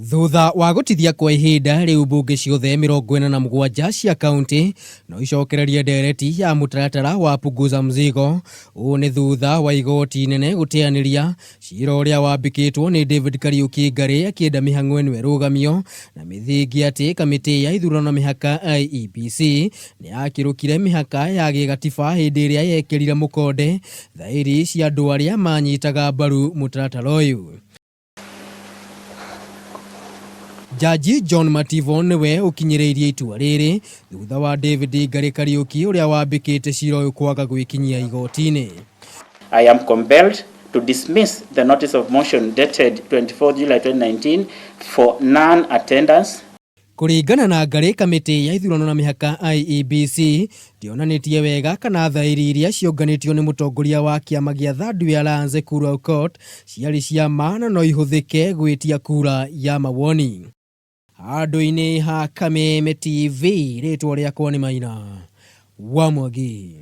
Thutha wa gũtithia kwa ihinda rĩu, mbunge ciothe 47 cia kaunti no icokererie ndereti ya mũtaratara wa Punguza Mzigo. Ũũ nĩ thutha wa igoti inene gũteanĩria cira ũrĩa wambĩkĩtwo nĩ David Kariuki Ngarĩ akĩenda mĩhang'o ĩno ĩrũgamio na mĩthingi atĩ kamĩtĩ ya ithurano na mĩhaka IEBC nĩ yakĩrũkire mĩhaka ya gĩgatiba hĩndĩ ĩrĩa yekĩrire mũkonde thaĩri cia andũ arĩa manyitaga mbaru mũtaratara ũyũ. Jaji John Mativo nĩwe ũkinyĩrĩirie itua rĩrĩ thutha wa David Ngarĩ Kariuki ũrĩa wambĩkĩte cira ũyũ kwaga gwĩkinyia igoti-inĩ. I am compelled to dismiss the notice of motion dated 24 July 2019 for non-attendance. Kũringana na Ngarĩ, kamĩtĩ ya ithurano na mĩhaka IEBC ndĩonanĩtie wega kana thaĩri iria cionganĩtio nĩ mũtongoria wa kĩama gĩa Third Way Alliance Ekuru Aukot ciarĩ cia ma na no ihũthĩke gwĩtia kura ya mawoni. Handũ-inĩ ha Kameme TV, rĩtwa rĩakwa nĩ Maina wa Mwangi.